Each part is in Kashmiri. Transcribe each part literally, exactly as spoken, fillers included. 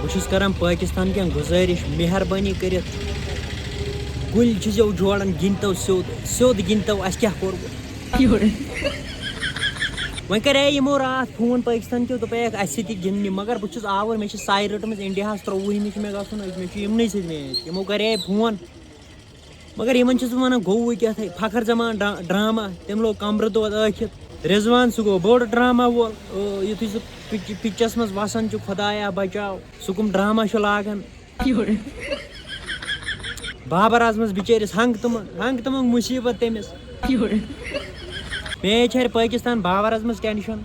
بہٕ چھُس کران پٲکِستان کٮ۪ن گُزٲرِش، مہربٲنی کٔرِتھ گُلۍ چھِ زیو جوڑن، گِنٛدتو سیوٚد، سیوٚد گِنٛدتو، اَسہِ کیٛاہ کوٚروٕ؟ وۄنۍ کَرے یِمو راتھ فون پٲکِستان کیو، دوٚپے اَسہِ سۭتۍ یہِ گِنٛدنہِ، مگر بہٕ چھُس آوُر، مےٚ چھِ ساے رٔٹمٕژ اِنڈیاہَس، ترٛۆوُہمہِ چھُ مےٚ گژھُن، مےٚ چھُ یِمنٕے سۭتۍ میچ، یِمو کَرے فون۔ مگر یِمن چھُس بہٕ وَنان، گوٚوُے کیٛاہ تھَے؟ فخر زمان ڈا-، ڈرامہ، تٔمۍ لوگ کمرٕ دود ٲکھِتھ۔ رضوان، سُہ گوٚو بوٚڑ ڈرامہ وول۔ او، یُتھُے سُہ پِچ-، پِچَس منٛز وَسان چھُ، خۄدایا بچاو، سُہ کٕم ڈرامہ چھُ لاگان۔ بابر اعظمس بِچٲرِس ہنٛگ تہٕ منٛگ، ہنٛگ تہٕ منٛگ مُصیٖبت تٔمِس۔ میچ ہارِ پٲکِستان، بابر اعظمس ٹینشن۔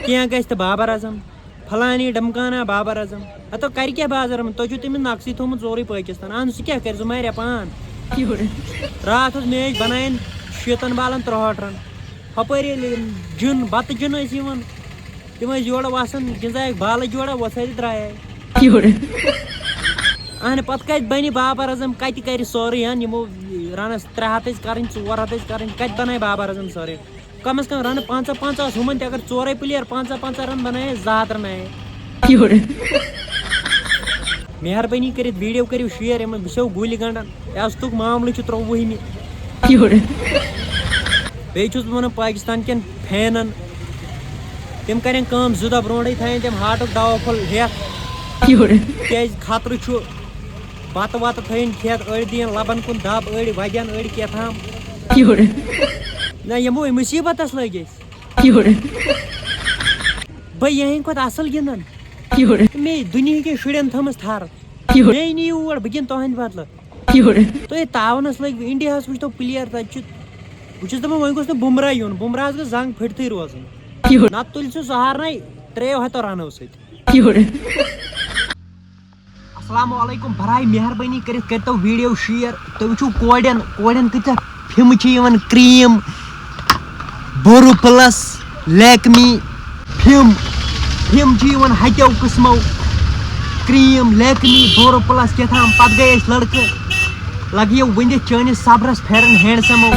کینٛہہ گژھِ تہٕ بابر اعظم۔ فلانی ڈمکانا بابر اعظم۔ ہتو کرِ کیٛاہ بازر احمد؟ تۄہہِ چھُو تٔمِس نقصٕے تھوٚومُت سورُے پٲکِستان۔ اہن سُہ کیٛاہ کرِ؟ سُہ مارِ پان۔ راتھ اوس میچ بناین شیٖتن بالن ترٛوہٲٹھ رن۔ ہپٲرۍ ییٚلہِ یِم جِن، بتہٕ جِن ٲسۍ یِوان، تِم ٲسۍ یورٕ وسان، گِنٛزایکھ بالہٕ جوڑا، وۄژھٲے تہٕ درٛایے۔ اہن پتہٕ کتہِ بنہِ بابر اعظم؟ کتہِ کرِ سورُے؟ ہن یِمو رنس ترٛےٚ ہتھ ٲسۍ کرٕنۍ، ژور ہتھ ٲسۍ کرٕنۍ، کتہِ بنایہِ بابر اعظم سورُے؟ کم از کم رنہٕ پنٛژاہ پنٛژاہ آسہٕ ہُمن تہِ، اگر ژورے پٕلیر پنٛژاہ پنٛژاہ رن بنایے، زٕ ہتھ رن آیے۔ مہربٲنی کٔرِتھ ویڈیو کٔرِو شیئر، یِمن بہٕ چھُسو گُلۍ گنٛڈان، یہِ حظ تُک معاملہٕ چھُ ترٛۆوُہمہِ۔ بیٚیہِ چھُس بہٕ ونان پاکستان کٮ۪ن فینن، تِم کرن کٲم، زٕ دۄہ برونٛٹھٕے تھاون تِم ہارٹُک دوا پھوٚل ہٮ۪تھ، تِکیازِ خطرٕ چھُ۔ بتہٕ وتہٕ تھٲیِن کھٮ۪تھ، أڑۍ دِیِن لبن کُن دب، أڑۍ وَدٮ۪ن، أڑۍ کیٛاہ تام۔ نہ، یِمو مُصیٖبتس لٔگۍ أسۍ۔ بہٕ یِہٕنٛدِ کھۄتہٕ اصل گِنٛدان۔ مے دُنیہکٮ۪ن شُرٮ۪ن تھٲمٕژ تھر۔ مے نِیِو اور، بہٕ گِنٛدٕ تُہٕنٛدِ بدلہٕ۔ تُہۍ تاونس لٔگۍ، انڈیاہس وٕچھتو پٕلیر تتہِ چھُ۔ بہٕ چھُس دپان، وۄنۍ گوٚژھ نہٕ بُمراہ یُن، بُمراہس گٔژھ زنگ پھٔٹتھٕے روزٕنۍ۔ نتہٕ تُلہِ سُہ سہارنَے ترٛیٚیو ہتو رنو سۭتۍ۔ السلام علیکم، برائے مہربٲنی کٔرِتھ کٔرۍتو ویڈیو شیئر۔ تُہۍ وٕچھِو کورٮ۪ن، کورٮ۪ن کۭژاہ فِمہٕ چھِ یِوان، کریم، borrow plus, Lakme, FEM, FEM چھِ یِوان ہتیو قٕسمو، کریم، لیکمی، بورو پلس کیٛاہ تام۔ پتہٕ گٔے أسۍ لڑکہٕ، لگیو ؤنِتھ چٲنِس صبرس پھیرن ہینڈسمو۔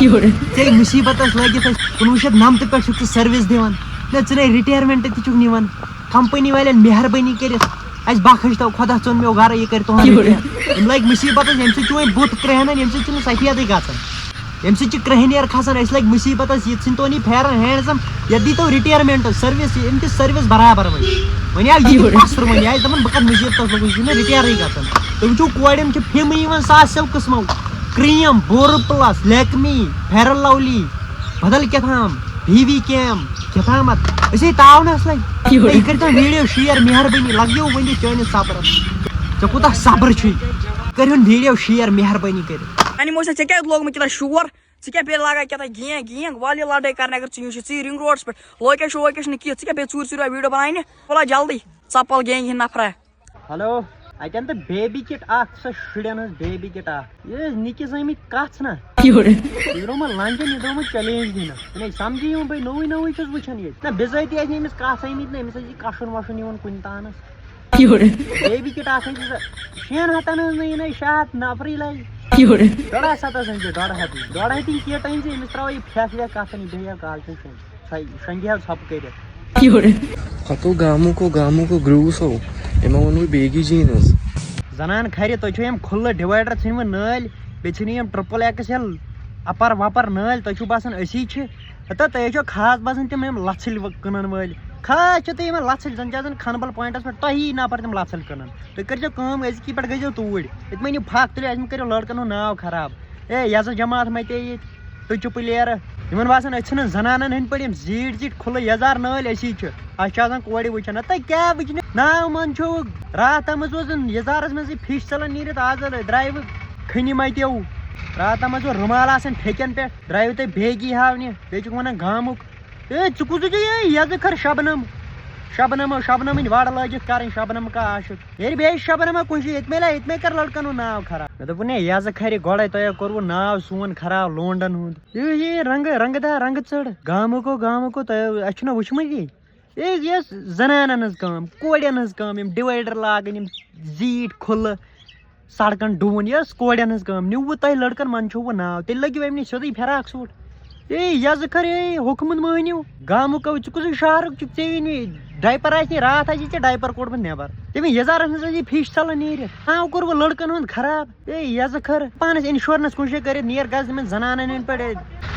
ژےٚ مُصیبتس لٲگِتھ أسۍ کُنوُہ شیٚتھ نمتہٕ پٮ۪ٹھ چھُکھ ژٕ سروس دِوان۔ نہ، ژٕ نے رِٹایرمنٹ تہِ چھُکھ نِوان۔ کمپنی والٮ۪ن مہربٲنی کٔرِتھ اَسہِ بخش تو، خۄدا ژوٚن مےٚ گرٕ، یہِ کٔرۍ تُہُنٛد رِٹایَر۔ یِم لٔگۍ مُصیٖبتَس، ییٚمہِ سۭتۍ چھُ وۄنۍ بُتھ کرٛیٚہنان، ییٚمہِ سۭتۍ چھُنہٕ سفیدٕے گژھان، ییٚمہِ سۭتۍ چھِ کرٛیٚہنیر کھسان۔ أسۍ لٔگۍ مُصیٖبتَس، یہِ ژھٕنۍ تون یہِ پھیران ہینڈسم، یَتھ دی تو رِٹایَرمٮ۪نٛٹ، سٔروِس، ییٚمہِ تہِ سٔروِس برابر وۄنۍ۔ وۄنۍ آو یہِ تہِ پَسرٕ وۄنۍ، یہِ آسہِ دَپان بہٕ کَتھ مُصیٖبتَس لوٚگُس، یہِ چھُنہٕ رِٹایَرٕے گژھان۔ تُہۍ وٕچھِو کورٮ۪ن چھِ فِمہٕ یِوان ساسو قٕسمو، cream, Boroplus, Lakme, fair and lovely, بدل کیٛاہ تام، بی بی کیم، کیٛاہ تامَتھ۔ أسۍ ہے تاونَس لَگۍ۔ ہے، یہِ کٔرۍتو ویٖڈیو شِیَر مہربٲنی، لَگیو ؤنِتھ چٲنِس صبرَس۔ ژےٚ کوٗتاہ صبر چھُے؟ کٔرِہُن ویٖڈیو شِیَر مہربٲنی کٔرِتھ۔ یعنی موسا، ژےٚ کیٛازِ لوگمُت یہِ شور؟ ژٕ کیٛاہ بیٚیہِ لاگان کیٛاہ تام گینگ گینگ، وَل یہِ لَڑٲے کَرنہِ، اگر ژٕ یُن چھُ ژیٖرۍ رِنٛگ روڈَس پٮ۪ٹھ، لوکیشن ووکیشن نہٕ کینٛہہ، ژٕ کیٛاہ بیٚیہِ ژوٗرِ ژوٗرِ ویٖڈیو بَناونہِ؟ وَلہ جلدی، ژَپَل گینگ ہِنٛدۍ نفرا۔ ہیلو، اَتٮ۪ن تہٕ بیبی کِٹ اَکھ، سۄ شُرٮ۪ن ہٕنٛز بیبی کِٹ اَکھ۔ یہِ ٲسۍ نِکِس آمٕتۍ کَژھ نہ۔ یہِ درٛومُت لنٛجَن، یہِ درٛومُت چیلنج دِنہٕ۔ یعنی سَمجھی یِوان بٔے نوٚوُے نوٚوُے چھُس وٕچھان ییٚتہِ۔ نہ، بِذٲتی آسہِ نہٕ أمِس کَژھ آمٕتۍ نہ، أمِس آسہِ یہِ کَشُن وَشُن یِوان کُنہِ تانَس۔ بیبی کِٹ اَکھ أنۍ زِ شٮ۪ن ہَتَن ہٕنٛز نہٕ یِنَے شےٚ ہَتھ نفری لَگہِ۔ ڈۄڈ ہَتھ سَتَس أنۍ زِ، ڈۄڈ ہَتھ۔ ڈۄڈ ہَتھ کِٹ أنۍ زِ، أمِس ترٛاوو یہِ پھٮ۪کھ وٮ۪کھ کَتھ یہِ بیٚیہِ کالچَن شٮ۪ن۔ سۄ شۄنٛگہِ ہا ژھۄپہٕ کٔرِتھ۔ ہتو گامُک ہو، گامُک ہو، گرٛوٗس ہو، یِمو ووٚن وۄنۍ بیگی جی نہٕ حظ۔ زنان کھرِ، تُہۍ چھِو یِم کھُلہٕ ڈِوایڈر ژھٕنۍ وۄنۍ نٲلۍ، بیٚیہِ ژھٕنِو یِم ٹرٛپٕل ایکٕس ایل اَپر وَپر نٲلۍ، تۄہہِ چھُو باسان أسی چھِ۔ ہتا تۄہہِ حظ چھو خاص باسان تِم یِم لَژھٕلۍ وٕ-، کٕنَن وٲلۍ۔ خاص چھِ تُہۍ یِمَن لَژھٕلۍ، زَن چھِ آسان کھنہٕ بَل پوینٹَس پٮ۪ٹھ تۄہی نفر تِم لَژھٕلۍ کٕنَن۔ تُہۍ کٔرۍزیو کٲم، أزکی پٮ۪ٹھ گٔژھۍزیو توٗرۍ۔ ییٚتہِ مہ أنِو پھَکھ تُلِو، اَسہِ مہ کٔرِو لٔڑکَن ہُنٛد ناو خراب۔ اے، یَزٕ جماعت مَتے ییٚتہِ۔ تُہۍ چھِو پٕلیرٕ۔ یِمَن باسان أسۍ چھِنہٕ زَنانَن ہٕنٛدۍ پٲٹھۍ یِم زیٖٹھۍ زیٖٹھۍ کھُلہٕ یَزار نٲلۍ أسی چھِ۔ اَسہِ چھِ آسان کورِ وٕچھان۔ نہ تۄہہِ کیٛاہ وٕچھنہِ؟ ناو منٛد چھُو۔ راتھ تامَتھ اوس زَن یَزارَس منٛزٕے فِش ژَلان نیٖرِتھ، آز کھٔنہِ مَتیو۔ راتھ تامَتھ اوس رُمال آسان پھیٚکٮ۪ن پٮ۪ٹھ، درٛایِو تُہۍ بیگی ہاونہِ، بیٚیہِ چھِکھ وَنان گامُک۔ اے، ژٕ کُس چھُے؟ اے، یَزٕ کھٔر شبنم۔ شبنم، شبنم ہٕنٛدۍ وَڑٕ لٲگِتھ کَرٕنۍ، شبنم کا عاشق۔ ییٚلہِ بیٚیہِ شبنما کُنہِ جایہِ ییٚتہِ میلہِ، ییٚتہِ مے کَرِ لڑکن ہُنٛد ناو خراب۔ مےٚ دوٚپُن، ہے، یَزٕ کھرِ گۄڈَے، تۄہہِ کوٚروُ ناو سون خراب لونڈن ہُنٛد۔ یہِ، یہِ رنٛگہٕ، رنٛگہٕ دار، رنٛگہٕ ژٔڑ۔ گامُک ہو، گامُک ہو، تۄہہِ، اَسہِ چھُنہ وٕچھمُت یہِ۔ یہِ، یہِ ٲس زنانن ہٕنٛز کٲم، کورٮ۪ن ہٕنٛز کٲم، یِم ڈِوایڈر لاگٕنۍ، یِم زیٖٹھۍ کھُلہٕ، سڑکن ڈُوُن، یہِ ٲس کورٮ۪ن ہٕنٛز کٲم۔ نیوٗوٕ تۄہہِ لڑکن، منٛدچھووُ ناو، تیٚلہِ لٲگِو اَمہِ نِش سیوٚدُے فراک سوٗٹ۔ اے یزٕ خر، اے حُکمن مٲنِو، گامُک او، ژٕ کُس شہرُک چھُکھ؟ ژےٚ یی نہٕ ڈایپر آسہِ نہٕ، راتھ آسہِ ژےٚ ڈایپر کوٚڑمُت نٮ۪بر، تٔمِس یزارس منٛز ٲسی فِش ژلان نیٖرِتھ۔ ہاں، کوٚر وۄنۍ لڑکن ہُنٛد خراب۔ اے یزٕ خر، پانس انشورنس کُنہِ جایہِ کٔرِتھ نیر گژھ، یِمن زنانن ہٕنٛدۍ پٲٹھۍ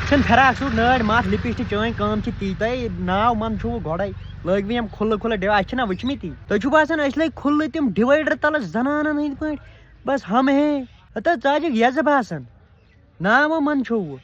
چھِنہٕ فراک سوٗٹ نٲرۍ ماتھ، لپسٹک چٲنۍ کٲم چھِ تی۔ تۄہہِ ناو منٛد چھُو گۄڈے، لٲگۍ وۄنۍ یِم کھُلہٕ کھُلہٕ ڈِ-، اَسہِ چھِنہ وٕچھمٕتی؟ تۄہہِ چھُو باسان أسۍ لٲگۍ کھُلہٕ تِم ڈِوایڈر تلس زنانن ہٕنٛدۍ پٲٹھۍ؟ بس ہم ہے۔ ہتا ژٕ آجکھ یزٕ باسان، ناو منٛد چھُو۔